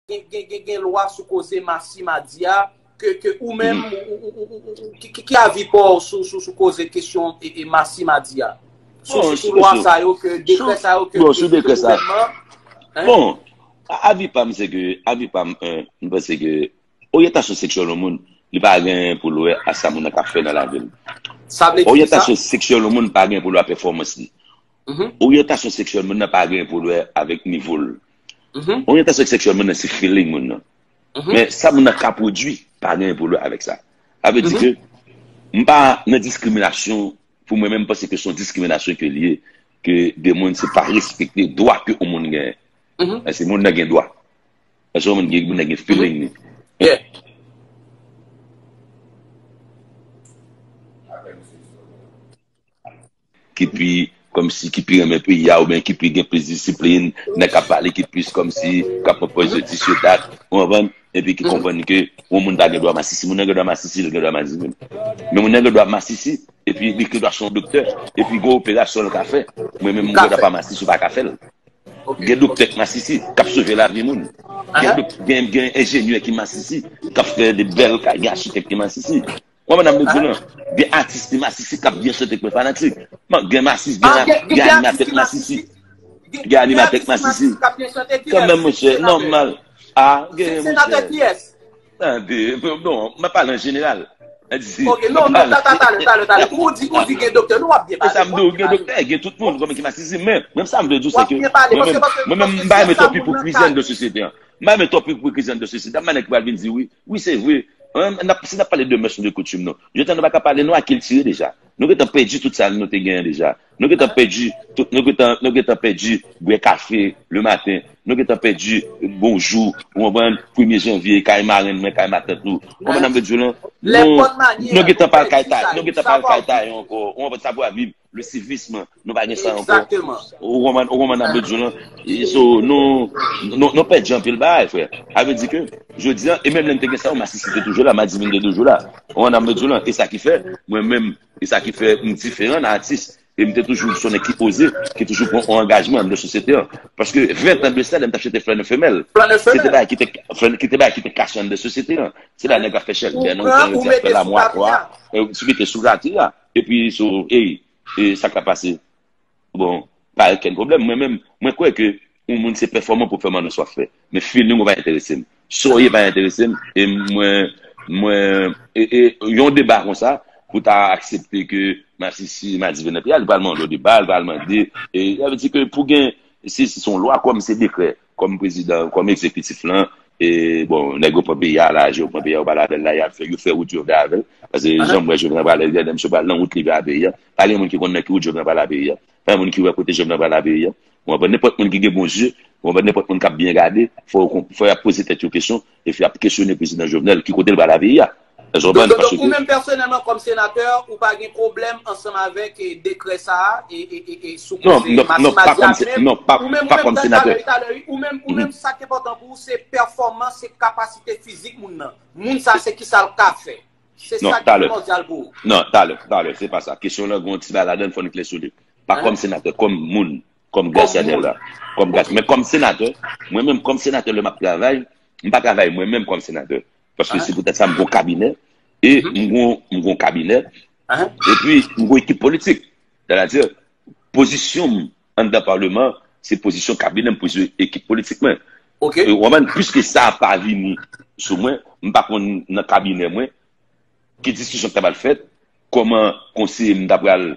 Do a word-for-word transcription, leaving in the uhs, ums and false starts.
gen, gen, gen, gen lwa sou koze masi madi a, ke, ke ou menm, ou, ou, ou, ou, ou, ki, ki, ki avi pa w sou, sou, sou koze kesyon e, e masi madi a? Sou, sou, sou lwa sa yo, ke dekrè sa yo, ke, bon, sou dekrè sa, gouvènman, hein? Bon, a- avi pa m, se ke, avi pa m, euh, m panse ke oryantasyon seksyèl yon moun, li pa gen pou l wè a sa moun nan ka fè nan lavi l. Sa vle di ki sa? Oryantasyon seksyèl yon moun pa gen pou l wè a pèfòmans li. Oryantasyon seksyèl moun nan pa gen pou l wè avèk nivo l. Oryantasyon seksyèl moun nan se feeling moun nan. Men sa moun nan ka pwodui pa gen pou l wè avèk sa. Sa vle di ke m pa nan diskriminasyon, pou mwen menm, m panse ke se yon diskriminasyon ke l ye, ke de moun se pa respekte dwa ke yon moun genyen. Paske moun nan gen dwa. Paske yon moun gen, moun nan gen feeling li. Ki pi, kòmsi, ki pi renmen peyi a, oubyen ki pi gen plis disiplin, nèg k ap pale ki plis kòmsi, k ap pran pòz yo dis yo dat, ou konprann? Epi ki konprann ke yon moun pa gen dwa masisi. Moun nan gen dwa masisi, li gen dwa masisi. Men moun nan gen dwa masisi, epi li gen dwa se yon doktè, epi gen operasyon l ka fè. Mwen menm, mwen gen dwa pa masisi, ou pa ka fè l. Gen doktè k masisi, k ap sove lavi moun. Gen, gen, gen enjenyè ki masisi, k ap fè de bèl kay, gen achitèk ki masisi. Ou konprann sa m vle di w lan? Gen atis ki masisi k ap byen chante k mwen fanatik. Bon, gen masis, gen, gen animatè k masisi. Gen animatè k masisi. Kanmenm, monchè, nòmal. Ah, gen, monchè. Tande, non, m ap pale an jeneral. Ok, non, non, talè, talè, talè. Ou di, ou di gen doktè, nou ap byen pale. E sa m di w, gen doktè, gen tout moun, konbyen ki masisi, men, menm sa m vle di w, se ke, mwen menm, mwen menm, m pa renmen twòp ipokrizi anndan sosyete an. M pa renmen twòp ipokrizi anndan sosyete an. M pa nèg ki pral vin di, wi, wi, se vre. Hein, n ap, si n ap pale de mès, de koutim, non. Jodi a, nou pa ka pale, nou akiltire deja. Nou gentan pèdi tout sa nou te genyen deja. Nou gentan pèdi, tout, nou gentan, nou gentan pèdi bwè kafe le maten. Nou gentan pèdi bonjou, ou konprann, premye janvye, kay marenn mwen, kay matant nou. Ou konprann sa m vle di w lan? Nou, nou gentan pa al kay ta, nou gentan pa al kay taye ankò. Ou konprann, savwa viv, le civisme, nou pa gen sa ankò. Ou konprann, ou konprann sa m vle di w lan? E so, nou, nou, nou pèdi anpil bagay, frè. Sa vle di ke, jodi a, e menm lè n te gen sa yo, masisi te toujou la, madivin te toujou la. Ou konprann sa m vle di w lan? E sa ki fè, mwen menm, e sa ki fè m diferan nan atis. E m te toujou se yon nèg ki poze, ki toujou pran yon angajman anndan sosyete an. Paske ven tan de sa, lè m t ap chante Flannè Femèl, se te bagay ki te, ki te bagay ki te kache anndan sosyete an. Se la nèg ap fè chèlbè, non, jan yo di, ap fè lamwa kwa, e, sou mete sou rati a. Epi, sou, ey, e sa k ap pase? Bon, pa okenn pwoblèm. Mwen menm, mwen kwè ke yon moun se pèfòman pou fè m annonse w ap fè. Men feeling ou pa enterese m. Sa w ye pa enterese m. E mwen, mwen, e, e, yon deba konsa, pou ta aksepte ke masisi, madivin nan peyi a, li pral mande yon deba, li pral mande, e, sa vle di ke pou gen, si, si se yon lwa, kòm se dekrè, kòm prezidan, kòm egzekitif lan, e, bon, nèg yo pran peyi a, laje yo pran peyi a, yo pale avè l la, y ap fè, yo fè wout yo vle avè l. Paske jan m wè Jovenel pale, lè misye pral nan wout li vle a peyi a. Pa gen moun ki konn nan ki wout Jovenel pral a peyi a. Pa gen moun ki wè kote Jovenel pral a peyi a. Ou konprann? Nenpòt moun ki gen bon zye, ou konprann, nenpòt moun k ap byen gade, fò yo kon- fò y ap poze tèt yo kesyon, epi y ap kesyone prezidan Jovenel, ki kote l pral a peyi a. Èske w konprann? Donk, donk, ou menm pèsonèlman, kòm senatè, ou pa gen pwoblèm ansanm avèk, e, dekrè sa a, e, e, e, e sou koze masi madi a menm? Non, non, non, pa kòm se- non, pa, ou menm, ou pa menm kòm senatè. Talè, talè, wi, ou menm, ou menm, sa k enpòtan pou ou, se pèfòmans, se kapasite fizik moun nan. Moun sa, se kisa l ka fè. Se sa ki primòdyal pou ou. Non, talè, talè, se pa sa. Kesyon lan gen yon ti bagay ladan l, fò n klè sou li. Pa kòm senatè, kòm moun, kòm Gracia Delva, kòm Gracia. Men kòm senatè, mwen menm kòm senatè, lè m ap travay, m pa travay mwen menm kòm senatè. Paske se poutèt sa m gon kabinè, e m gon, m gon kabinè, epi m gon ekip politik. Sètadi, pozisyon m anndan palman an, se pozisyon kabinè m, pozisyon ekip politik mwen. E w konprann, piske sa pa vini sou mwen, m pa konn nan kabinè mwen, ki diskisyon ki ta pral fèt, kòman konseye m ta pral